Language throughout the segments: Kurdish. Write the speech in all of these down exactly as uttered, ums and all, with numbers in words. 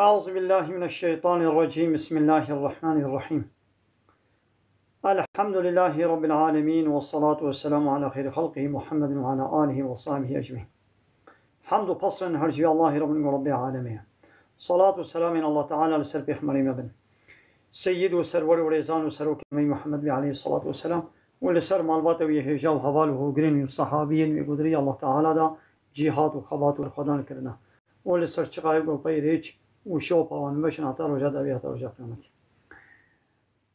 أعوذ بالله من الشيطان الرجيم. بسم الله الرحمن الرحيم. الحمد لله رب العالمين، والصلاة والسلام على خير خلقه محمد وعلى آله وصحبه أجمعين. Hamd û pesn her ji Allahî Rabbin û Rabbê alemê ye. Salat û selamên Allah Teala li ser Pêxemberê me bin. Seyyid û serwer û rêzan û serokê me Muhammed bî aleyhissalatu vesselam û li ser malbata wî hêja û heval û hogirên wî û sahabiyên wî ku di rêya Allah Teala da cîhad û xebat û berxwedan kirine û li ser çiqayê ku pey rêç û şew pawan bimeşin heta roja dawî, heta roja qiyametê.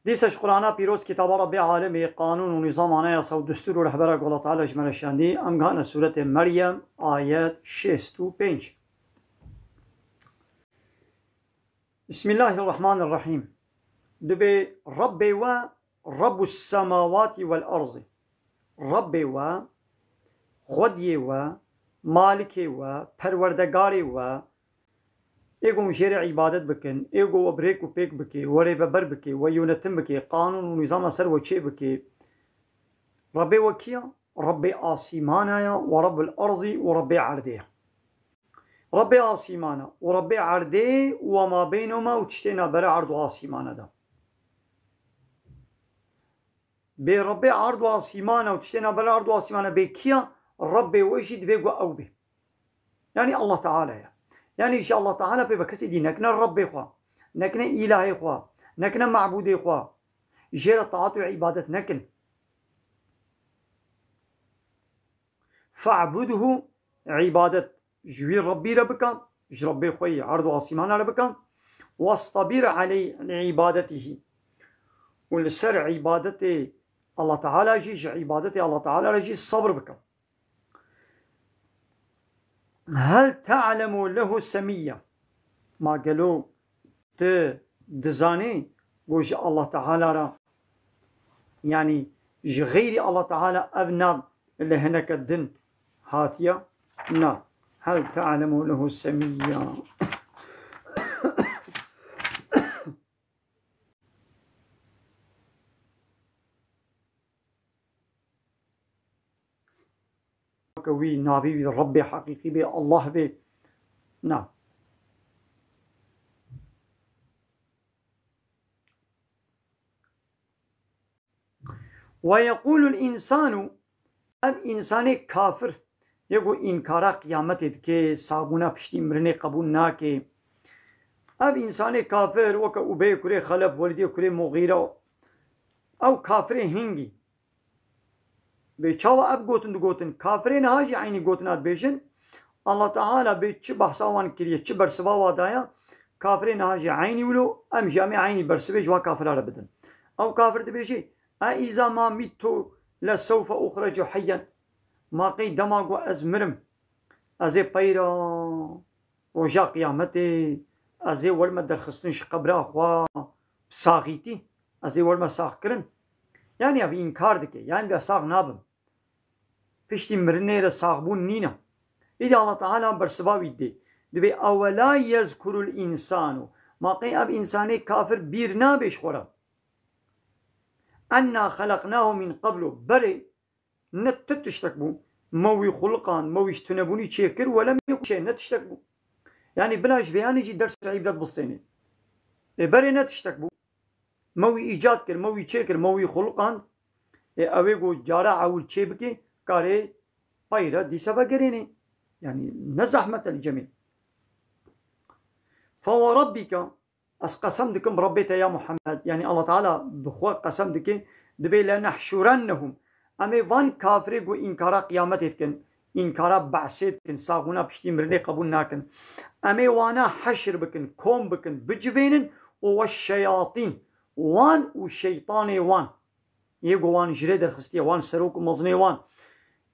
Dîsa ji Qur'ana pîroz, kitaba Rabbê alemê, qanûn û nîzam, anayasa û destûr û rehbera ku Allah Teala ji me re şandî, em gihane sûretê Meryem, ayet şêst û pênc. Bismillahirrahmanirrahîm. Dibê Rabbê we, Rabbus semawati vel erzî. Rabbê we, Xwediyê we, Malikê we, Perwerdegarê we, ê ku jê re îbadet bikin, ê ku we bi rêk û pêk bike, we rêveber bike, we yönetim bike, qanûn û nîzama ser we çê bike. Rebbê we kî ya? Rebbê asîmana ya, we Rebbul erzî û Rebbê erdê ya. Rebbê asîmana û Rebbê erdê û we mabêno me û tiştê navbera erd û asîmana de. Bê Rebbê erd û asîmana û tiştê navbera erd û asîmana bê kî ya? Rebbê we jî divê ku ew bê. Yanî Allah Teala ye. Yanî ji Allah Teala pê ve kesê dî nekine Rebbê xwe, nekine îlahê xwe, nekine mabûdê xwe. Jê re taat û îbadet nekin. Fe'budhu, îbadet ji wî Rebbî re bike, ji Rebbê xwe yî erd û asîmana re bike. Wastabir aley, li îbadetihî. Û li ser îbadetê Allah Teala jî, ji îbadetê Allah Teala re jî sebir bike. Hel te'lemu lehu semiyya. Ma gelo tu dizanî ku ji Allah Teala re, yanî ji xeyrî Allah Teala ev nav li hineke din hatiye? Na. Hel te'lemu lehu semiyya. Weke wî navê wî Rebbê heqîqî bê, Allah bê. Na. Ve yeqûlul însanu, ev însanê kafir, yê ku înkara qiyametê dike, saxbûna piştî mirinê qebûl nake. Ev însanê kafir, weke Ubey kurê Xelef, Welîdê kurê Muxîre, ew kafirê hingî. Bê çawa ev gotin digotin? Kafirê niha jî eynî gotina dibêjin. Allah Teala bê çi behsa wan kiriye, çi bersiva wa daye, kafirê niha jî eynî wilo, em jî em ê eynî bersivê ji wa kafira re bidin. Ew kafir dibêjê, "E îza ma mittu lesewfe uxrecu heyyen." Ma qey dema ku ez mirim, ez ê peyra roja qiyametê, ez ê werime derxistin ji qebra xwe bi saxîtî, ez ê werime saxkirin. Yanî ev înkar dike, yanî ez sax nabim. Piştî mirinê re saxbûn nîne. Îdî Allah Teala bersiva wî didê. Dibê, "Ewela yezkurul însanu." Ma qey ev însanê kafir bîr nabe ji xwe re? "Enna xeleqnahu min qeblu." Berê ne tu tiştek bû, me wî xuliqand, me wî ji tunebûnî çêkir, welem yeku şey, ne tiştek bû. Yanî bila ji vê yanî jî ders û îbret bistênê. Ê berê ne tiştek bû. Me wî îcad kir, me wî çêkir, me wî xuliqand. Ê ew ê ku cara ewil çê bike, karê peyre dîse vegerênê. Yanî ne zehmet e li cemê. Fe we rabbike, ez qesem dikim bi Rebbê te ya Muhammed, yanî Allah Teala bi xwe qesem dike, dibê lenehşurennehum. Em ê van kafirê ku înkara qiyametê dikin, înkara behsê dikin, saxbûna piştî mirinê qebûl nakin. Em ê wana heşr bikin, kom bikin, bicivênin û weşşeyatîn, wan û şeytanê wan. Yê ku wan ji rê derxistiye, wan serok û mezinê wan.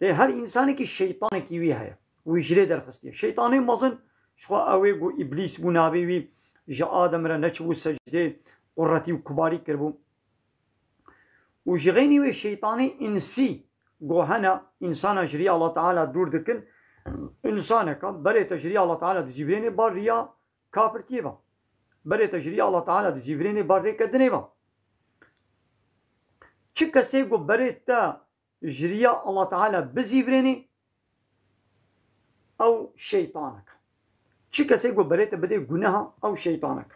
Tê her însanekî şeytanekî wî heye. Wî ji rê derxistiye. Şeytanê mezin, ji xwe ew ê ku îblîs bû navê wî, ji Adem re neçibû secdê quretî û kubarî kiribû. Û ji xeynî wê şeytanê însî ku hene, însana ji rî Allah Teala dûr dikin, însaneka berê te ji rî Allah Teala dizîvirênê bar riya kafirtiyê ve. Berê te ji rî Allah Teala dizîvirênê bar rêke dinê ve. Çi kesê ku berê te ji riya Allah Teala bizîvirênê, ew şeytanek. Çi kesê ku berê te bidê guneha, ew şeytanek.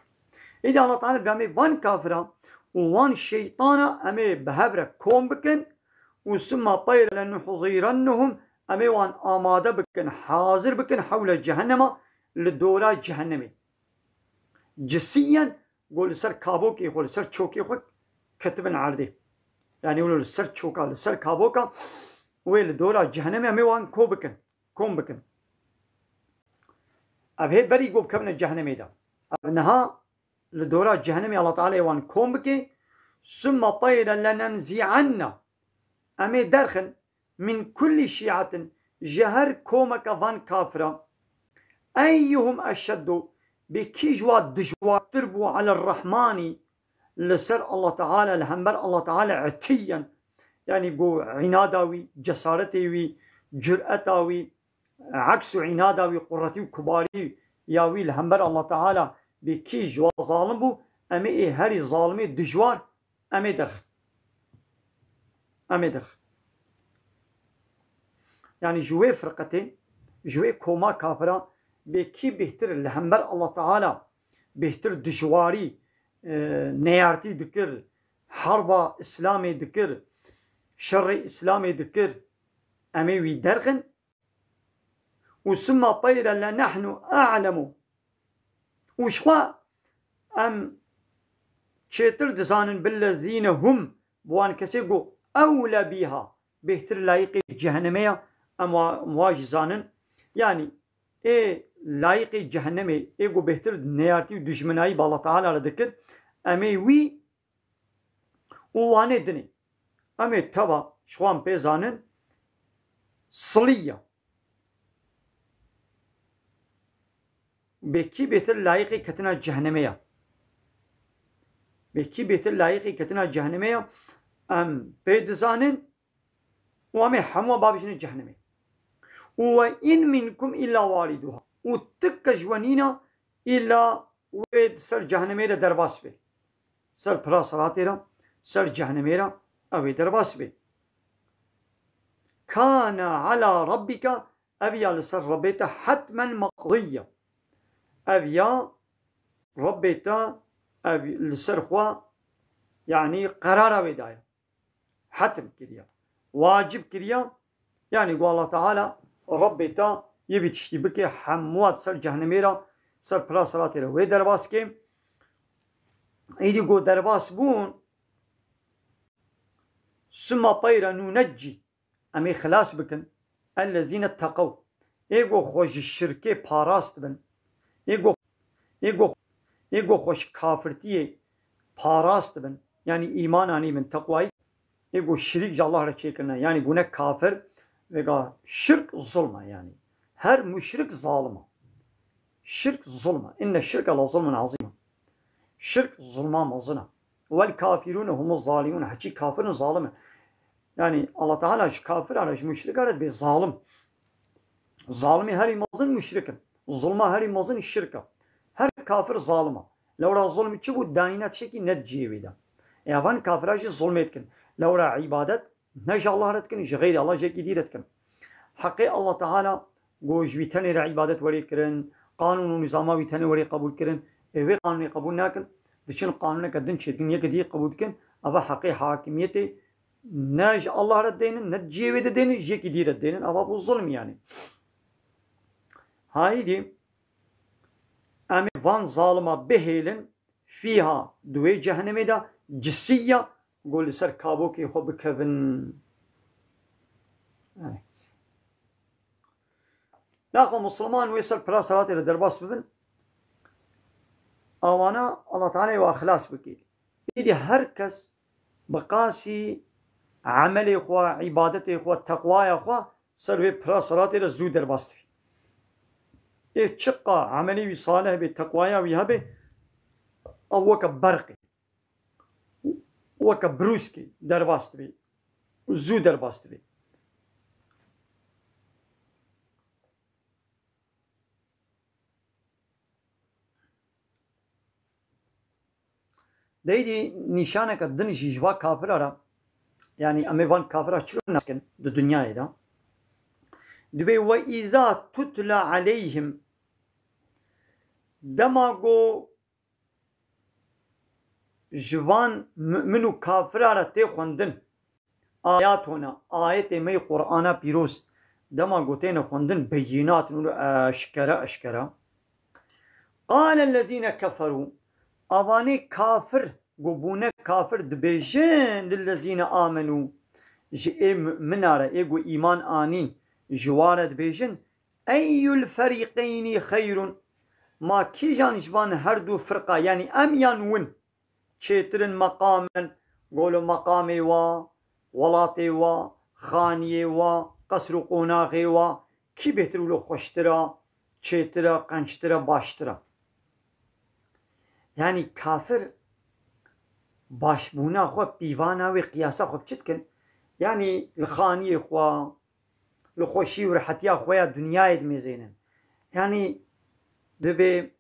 Îdî Allah Teala bi emê van kafira û van şeytana em ê bi hev re kom bikin û summa teyre lenuhzirennuhum, em ê wan amade bikin, hazir bikin hewle cehennema, li dora cehennemê. Cisiyen, go li ser kabokê xwe, li ser çokê xwe ketibin erdê. Yani wilo li ser çoka, li ser kaboka wê li dora cehennemê em ê wan ko bikin, kom bikin. Ev hê berî go bikevine cehennemê de. Ev niha li dora cehennemê Allah Teala ê wan kom bike. Summa teyre lenenzi'enne. Em ê derxin min kulli şi'atin, ji her komeke van kafira, eyyuhum eşeddu, bê kî ji wa dijwartir bû, ala Rahmanî, li ser Allah Teala, li hember Allah Teala itiyen, yani go înada wî, cesaretê wî, cüreta wî, aks û înada wî, quretî û kubarî ya wî li hember Allah Teala bê kî ji wa zalim bû, em ê herî zalimê dijwar em ê derxin. Em ê derxin. Yani ji wê firqetê, ji wê koma kafira bê kî bêhtir li hember Allah Teala bêhtir dijwarî, e, neyartî dikir, harba Îslamê dikir, şerê Îslamê dikir, em ê wî derxin. Û summa teyre le nehnu a'lemu. Û ji xwe em çêtir dizanin billezîne hum, bi wan kesê ku ewle bîha, bêhtir layiqê cehennemê ya, em wa, em wa jî zanin. Yani ê layiqê cehennemê, ê ku bêhtir neyartî û dijminayî bi Allah Teala re dikir, em ê wî û wanê dinê. Em ê teva ji xwe em pê zanin, siliya. Bê kî bêtir layiqê ketina cehennemê ya. Bê kî bêtir layiqê ketina cehennemê ya, em pê dizanin û em ê hemû babijine cehennemê. Û ve in minkum illa wariduha. Û tike ji we nîna illa wê di ser cehennemê re derbas bê. Ser pira siratê re, ser cehennemê re ew ê derbas bê. Kana ala rabbika, ev ya li ser Rebbê te hetmen meqdiyya. Ev ya Rebbê te, ev li ser xwe, yani qerara wê daye. Hetim kiriye. Wacib kiriye. Yani ku Allah Teala Rebbê te yê vî tiştî bike, hemû di ser cehennemê re, ser pira siratê re wê derbas ke. Êdî ku derbas bûn, summa teyre nuneccî, em ê xilas bikin. Ellezîne teqew. Ê ku xwe ji şirkê parast bin. Ê ku, ê ku, ê ku xwe ji kafirtiyê parast bin. Yani îman anî bin, teqwayî. Ê ku şirîk ji Allah re çêkirine. Yani bûne kafir. Vêga şirk zulm e yani. Her muşrik zalim e. Şirk zulm e. Inne şirke la zulmun azîm e. Şirk zulma mezin e. Wel kafirûne humuz zalimûn. Heçî kafir in, zalim in. Yani Allah Teala ji kafira re, ji muşrika re dibê zalim. Zalimê herî mezin muşrik in. Zulma herî mezin şirk e. Her kafir zalim e. Lewra zulm çi bû? Danîne tiştekî ne di cihê wê de. Ê evan kafira jî zulmê dikin. Lewra îbadet ne ji Allah re dikin, ji xeyrî Allah, ji yekî dî re dikin. Heqê Allah Teala ku ji wî tenê re îbadet werê kirin, qanûn û nîzama wî tenê werê qebûl kirin. Ê wê qanûnê qebûl nakin, diçin qanûneke din çêdikin, yekî dî qebûl dikin. Eva heqê hakimiyetê ne ji Allah re dênin, ne cihê wê de dênin, ji yekî dî re dênin. Eva bû zulm yani. Haydi em ê van zalima bihêlin, fîha, di wê cehennemê de, cisîya, ku li ser kabokê xwe bikevin. Naxwe Musliman wê ser pira siratê re derbas bibin, awana Allah Teala wa xilas bike. Êdî her kes bi qasî emelê xwe, îbadetê xwe, teqwaya xwe ser wê pira siratê re zû derbas dibî. Ê çiqa emelê wî salih bê, teqwaya wî hebe, ew weke berqê, weke brûskê derbas dibê, zû derbas dibê. Deydî nîşaneke din jî ji va kafira re, yani em ê van kafira çilo nas kin di dinyayê de. Dibê, "Ve îza tutla aleyhim." Dema ku ji van mu'min û kafira re tê xwendin, ayatona, ayetê me yê Qur'ana pîroz, dema ku têne xwendin, beyînat in û eşkere eşkere. Qale lezîne keferû, avanê kafir, ku bûne kafir, dibêjin lillezîne amenû, ji ê mu'mina re, ê ku îman anîn, ji wa re dibêjin, eyyul ferîqeynî xeyrun, ma kîjan ji van her du firqa, yanî em yan win, çêtir in meqamen, golo meqamê wa, welatê wa, xaniyê wa, qesr û qonaxê wa, kî bêhtir wilo xweştir a, çêtir a, qenctir a, baştir a? Yanî kafir başbûna xwe, pîvana wê, qiyasa xwe bi çi dikin? Yanî li xaniyê xwe, li xweşî û rehetiya xwe ya dinyayê dimêzênin. Yanî dibê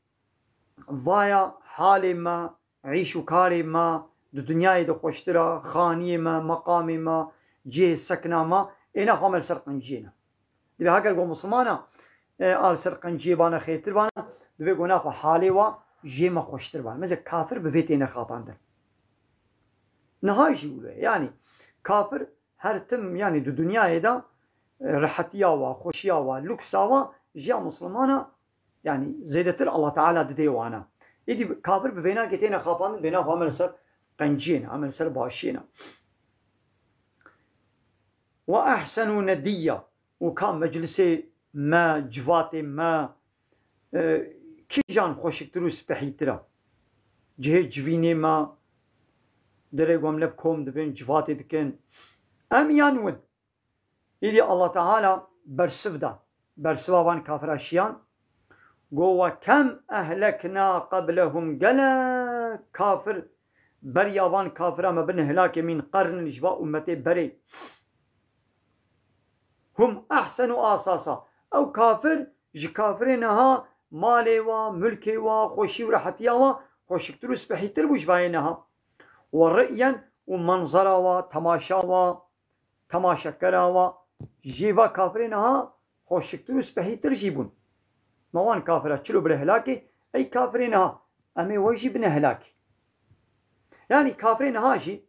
vaya halê me, îş û karê me di dinyayê de xweştir a, xaniyê me, meqamê me, cihê sekna me, êna xwe me li ser qenciyê ne. Dibê heger ku misilmana, e, a li ser qenciyê bana xêrtir bana, dibê ku naxwe halê wa jê me xweştir bana. Mesela kafir bi vê têne xapandin. Niha jî wilo ye. Yanî kafir her tim, yanî di dinyayê de, e, rehetiya wa, xweşiya wa, luksa wa, jiya misilmana, yanî zêdetir Allah Teala didê wana. Îdî kafir bi vênakê têne xapandin, vêna xwe me li ser qenciyê ne, em li ser başiyê ne. Ve ehsenu nediyya, û ka meclisê me, civatê me, e, kîjan xweşiktir û spehîtir e? Cihê civînê me, derê ku em li bi kom dibin, civatê dikin. Em yan win? Îdî Allah Teala bersiv da. Bersiva van kafira şiyan. Go, "Ve kem ehlekna qeblehum", gelek kafir beriya van kafira me bin hilakê min, qernin, ji va ummetê berê. Hum ahsenu asasa. Ew kafir ji kafirê niha malê wa, mulkê wa, xweşî û rehetiya wa xweşiktir û spehîtir bû ji vayê niha. Ve ri'yen û menzera wa, temaşa wa, temaşekera wa, jê va kafirê niha xweşiktir û spehîtir jî bûn. Ma wan kafira çilo bire helakê, ey kafirê niha, em ê we jî bine helakê. Yanî kafirê niha jî,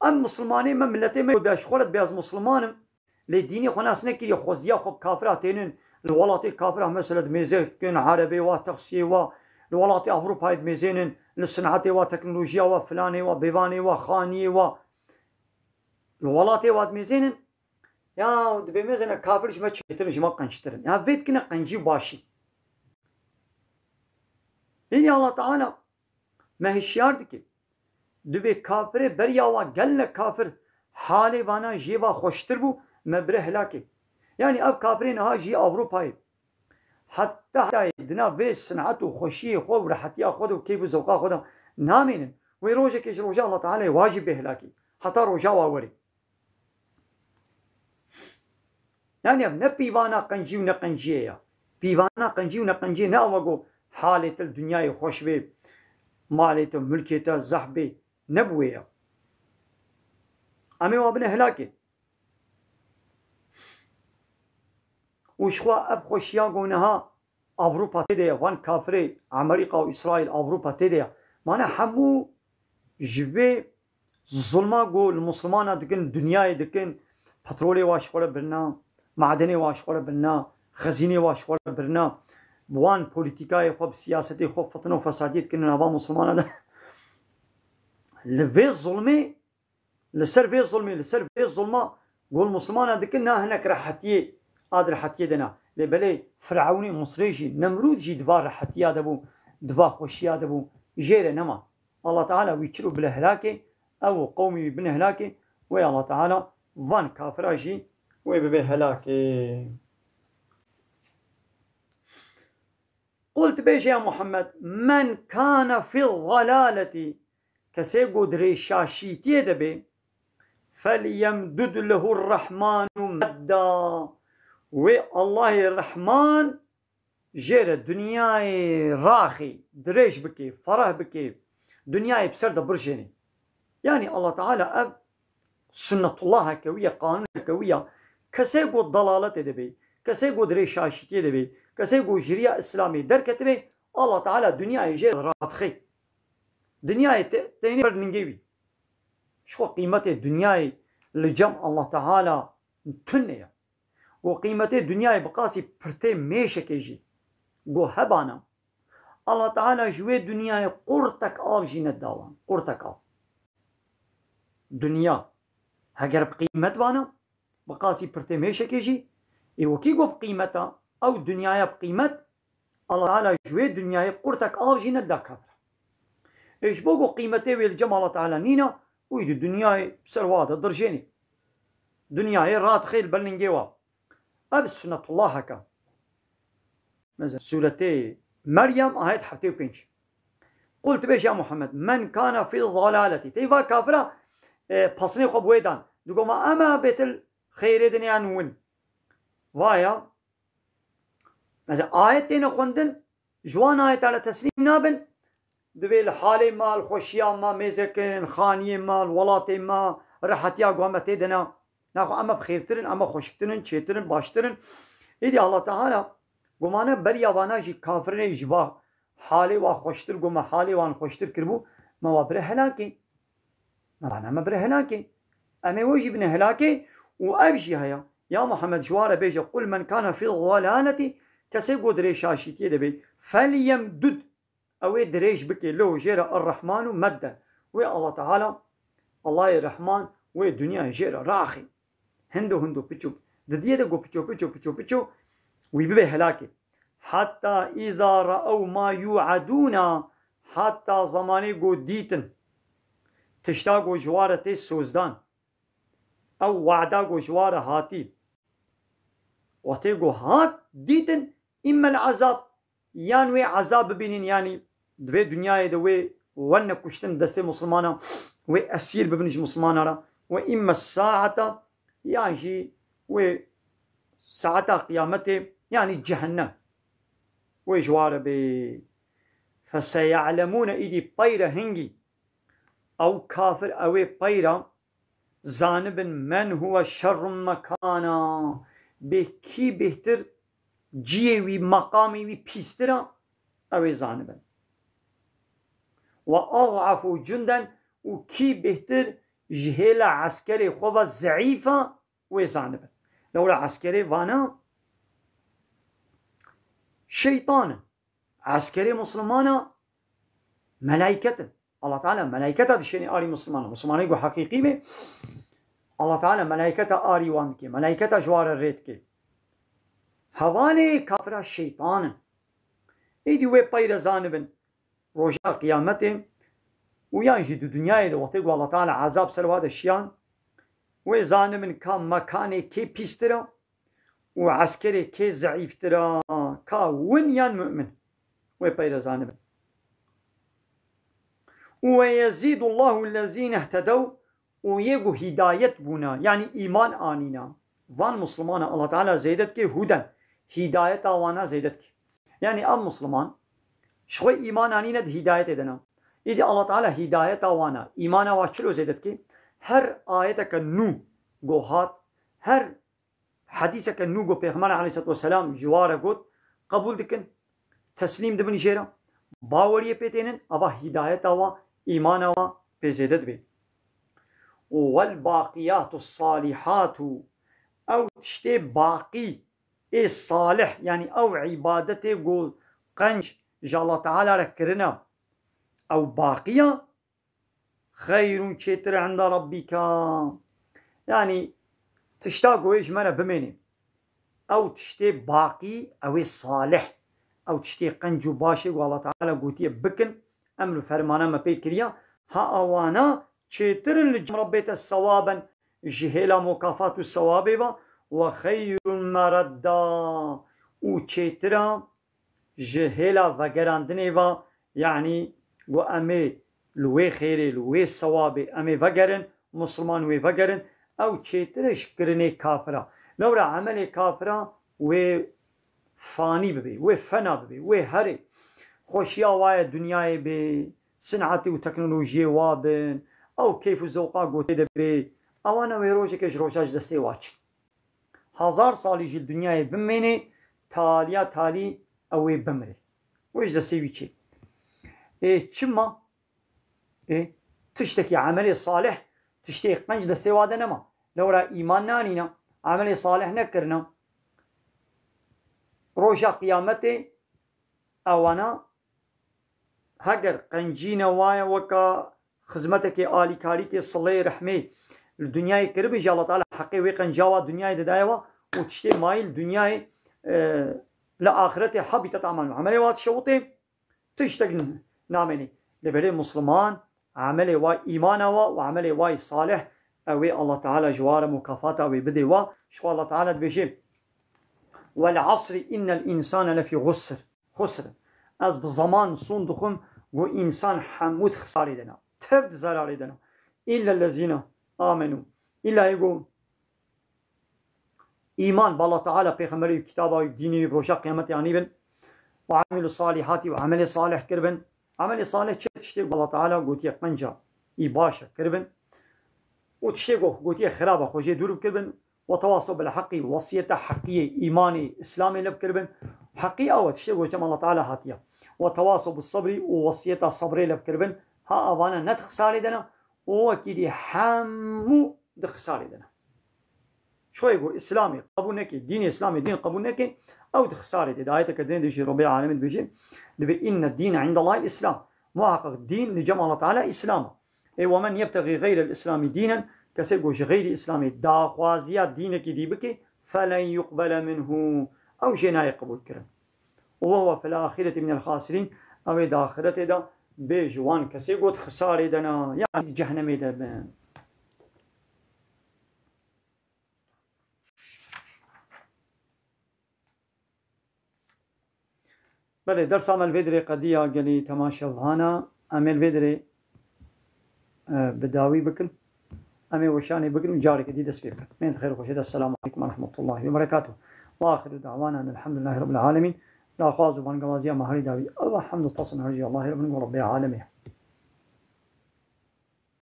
em misilmanê me, miletê me, ji xwe re dibê ez misilman im, lê dînê xwe nas nekiriye, xweziya xwe bi kafira tênin, li welatê kafira mesela dimêze dikin, erebê wa, texsiyê wa, li welatê Ewropayê dimêzênin, li sinetê wa, teknolojiya wa, filanê wa, bêvanê wa, xaniyê wa, li welatê wa dimêzênin, ya dibê mêzene kafir ji me çêtir in, ji me qenctir in. Ya vê dikine qencî û başî. Hînî Allah Teala me hişyar dike. Dibê kafirê beriya wa gelek kafir halê vana jê va xweştir bû, me bire helakê. Yanî ev kafirê niha jî Ewropayê. Heta, heta di nav vê sinet û xweşiyê xwe û rehetiya xwe de û keyf û zewqa xwe de namînin. Wê rojekê ji roja Allah Teala'yê wa jî bê helakî. Heta roja wa werê. Yani ev ne pîvana qencî û ne qenciyê ya. Pîvana qencî û ne qenciyê ne ew e ku halê te li dinyayê xweş bê, malê te, mulkê te zehf bê. Ne bi wê ya. Em ê wa bine helakê. Û ji xwe ev xweşiya ku niha Ewropa tê de ye, van kafirê Amerîka û Îsraîl Ewropa tê de ye. Mane hemû ji vê zulma ku li Muslimana dikin, dinyayê dikin, petrolê wa ji xwe re birina, madenê wa ji xwe re birina, xezînê wa ji xwe re birina, bi wan polîtîkayê xwe, bi siyasetê xwe, fitne û fesadiyê dikin li nava Muslimana de. Li vê zulmê Li ser vê zulmê, li ser vê zulma gol Muslimana dikin, na hinek rehetiyê, ad rehetiyê de na. Lê belê Firewnê Misrê jî, Nemrûd jî di va rehetiya de bû, di va xweşiya de bû, jê re nema. Allah Teala wî çiro bile helakê, ew û qewmî wî bine helakê, wê Allah Teala van kafira jî wê bibe helakê. Qul, tu bêje ya Muhammed, men kana fi dalaleti, kesê ku di rêşaşîtiyê de bê, felyemdud lehu rrahmanu medda, wê Allahê Rehman jê re dinyayê raxê dirêj bike, fereh bike, dinyayê bi ser de birjêne. Yani Allah Teala ev sunnetullaheke wî ye, qanûneke wî ye. Kesê ku dalaletê de bê, kesê ku di rêşaşîtiyê de bê, Kesê ku ji riya Îslamê derketibe, Allah Teala dinyayê jê radixê. Dinyayê te-, tênê ber ningê wî. Ji xwe qîmetê dinyayê li cem Allah Teala tune ye. Ku qîmetê dinyayê bi qasî pirtê mêşekê jî ku hebana, Allah Teala ji wê dinyayê qurtek av jî neda wan. Qurtek av. Dinya heger bi qîmet bana, bi qasî pirtê mêşekê jî, ê wekî ku bi qîmet a, ew dinyaya bi qîmet, Allah Teala ji wê dinyayê qurtek av jî neda kafira. Ê ji bo ku qîmetê wê li cem Allah Teala nîna, wî di dinyayê ser wa de dirjênê. Dinyayê radixê li ber ningê wa. Ev sunetullah heke. Mesela, Sûretê Meryem, ayet heftê û pênc. Qul, tu bêj ya Muhammed, "Men kana fî zalâletî." Tey va kafira, e, pasnê xwe bi wê dan. Digo ma ema bêtil xeyrê dinê yan win. Vaya, mesela, ayet têne xwendin, ji wan ayeta re teslîm nabin, divê li halê me, li xweşiya me, mêzekin, xaniyê me, li welatê me, rehetiya ku me tê de ne. Naxwe em bi xêrtir in, em xweşiktir in, çêtir in, baştir in. Êdî Allah Teala gumane beriya vana jî kafirinê ji va halê wa xweştir, ku me halê wan xweştir kiribû, me wa bire helakê. Me vana me bire helakê. Em ê we jî bine helakê û ev jî heye. Ya Muhammed, ji wa re bêje, "Qul men kana fî zalâletî", kesê ku dirê şaşîtiyê de bê, "felyemdud", ew ê dirêj bike, "lehu", jê re, "er-Rehmanu medden", wê Allah Teala, Allahê Rehman, wê dinyayê jê re raxê. Hindo hindo piço, didiyê de ku piço piço piço piço, wî bibe helakê. Hatta îza ra'ew ma yu'adûna, heta zemanê ku dîtin tişta ku ji wa re tê sozdan, ew wada ku ji wa re hatî, wextê ku hat dîtin, îmmel ezab, yan wê ezab bibînin, yanî di vê dinyayê de wê werne kuştin destê Muslimana, wê esîr bibin ji Muslimana re, we îmme saeta, yan jî wê saeta qiyametê, yanî cehennem. Wê ji wa re bê. Feseye'lemûne, îdî peyre hingî. Ew kafir, ew ê peyra zanibin men huwe şerrun mekana. Bê kî bêhtir cihê wî, meqamê wî pîstir a, ew ê zanibin. Ve az'afu cunden, û kî bêhtir ji hêla eskerê xwe ve zeîf a, wê zanibin. Lewra eskerê vana şeytan in. Eskerê Muslimana melaîket in. Allah Teala melaîketa dişênê arî Muslimana. Muslimanê ku heqîqî be, Allah Teala melaîketa arî wan dike. Melaîketa ji wa re rê dike. Hevalê kafira şeytan in. Êdî wê peyre zanibin roja qiyametê û yan jî di dinyayê de wextê ku Allah Teala ezab ser wa de şiyan, wê zanibin ka mekanê kê pîstir a û eskerê kê zeîftir a, ka win yan mu'min. Wê peyre zanibin. Û ve yezîdullahu lezîne ihtedew, û yê ku hîdayet bûna, yanî îman anîna, van Muslimana Allah Teala zêde dike huden, hîdayeta wana zêde dike. Yanî ev Musliman ji xwe îman anîne di hîdayetê de ne. Îdî Allah Teala hîdayeta wana, îmana wa çilo zêde dike? Her ayeteke nû ku hat, her hedîseke nû ku Pêxember aleyhisselatu vesselam ji wa re got, qebûl dikin, teslîm dibin jê re, baweriyê pê tênin, ava hîdayeta wa, îmana wa pê zêde dibe. Û wel baqiyatu salihatu, ew tiştê baqî ê salih, yanî ew îbadetê ku qenc ji Allah Teala re kirine, ew baqiya, xeyrun, çêtir e, enda rabbika. Yanî tişta ku wê ji me re bimêne. Ew tiştê baqî, ew ê salih. Ew tiştê qenc û baş ê ku Allah Teala gotiye bikin, emr û fermana me pê kiriya. Ha awana çêtir in li cem Rabbê te sewaben, ji hêla mukafat û sewabê ve, ve xeyrun meredda, û çêtir e ji hêla vegerandinê ve, yanî ku em ê li wê xêrê, li wê sewabê em ê vegerin, Musliman wê vegerin, ew çêtir e ji kirinê kafira. Lewra emelê kafira wê fanî bibe, wê fena bibe, wê herê. Xweşiya wa ye dinyayê bê, sinetê û teknolojiyê wa bin, ew keyf û zewqa gotê de bê, ewana wê rojeke ji roja ji destê wa çin. Hezar salî jî li dinyayê bimênê, taliya talî ew ê bimire. Wê ji destê wî çê. Ê, çima? Ê, tiştekî emelê salih, tiştê qenc destê wa de nema. Lewra îman nanîna, emelê salih nekirina. Roja qiyametê ewana heger qencîne waye weka xizmetekê, alîkarîkê, sileyê, rehmê li dinyayê kiribin jî, Allah Teala heqê wê qenca wa dinyayê didaye wa û tiştê mayî li dinyayê, e, li axirete habîtet amal. Emelê wa dişewitê, tiştek namênî. Lê belê Musliman, emelê wa, îmana wa û emelê wa yî salih, ew ê Allah Teala ji wa re mukafata wê bidê wa. Ji xwe Allah Teala dibêje, "Wel asri innel insane lefî xusr." Xusr. Ez bi zeman sûn dixwim, got, însan hemû di xisarê de ne. Tev di zerarê de ne. Îlla lezîne amenu. Îlla yê got, îman bi Allah Teala, pêxemberê wî, kitaba wî, dînê wî, bi roja qiyametê anîbin. Û emilu salihati û emelê salih kiribin. Emelê salih çi tiştê ku Allah Teala gotiye qenca î baş e kiribin. Û tiştê ku gotiye xirab e, xwe jê dûr bikiribin. Ve tewasaw bil heqî, wesiyeta heqiyê, îmanê, îslamê lê bikiribin. Heqî ew e, tiştê ku ji cem Allah Teala hatiye. Ve tewasaw bis sebrî û wesiyeta sebrê lê bikiribin. Ha evane ne di xisarê de ne û wekî dî hemû di xisarê de ne. Çoyê ku Îslamê qebûl neke, dînê Îslamê dîn qebûl neke, ew di xisarê de. Di ayeteke dinê de jî Rebbê Alemîn dibêje, dibê, "Inne dîne indallahil Îslam." Muhaqqeq dîn li cem Allah Teala Îslam e. Ê, "Ve men yebtexî xeyrel Îslamî dînen", kesê ku ji xeyrî Îslamê daxwaziya dînekî dî bike, "felen yuqbele minhu", ew jê nayê qebûl kirin. "Ve huve fil axireti minel xasirîn", ew ê di axiretê de bê ji wan kesê ku di xisarê de ne, yanî di cehennemê de bin. Belê, dersa me li vê dirê qediya gelî temaşevana. Em ê li vê dirê, e, bi dawî bikin. Em ê weşanê bikin û careke dî dest pê bikin. Mên di xêr û xweşê de. Esselamu aleykum ve rahmetullahi ve berekatuh. Ve axiru da'wana enelhamdülillahi rabbil alemin. Daxwaz û bangewaziya me herî dawî ew e, hemd û pesn herî jî Allahê re bin, ku Rebbê Alemê ye.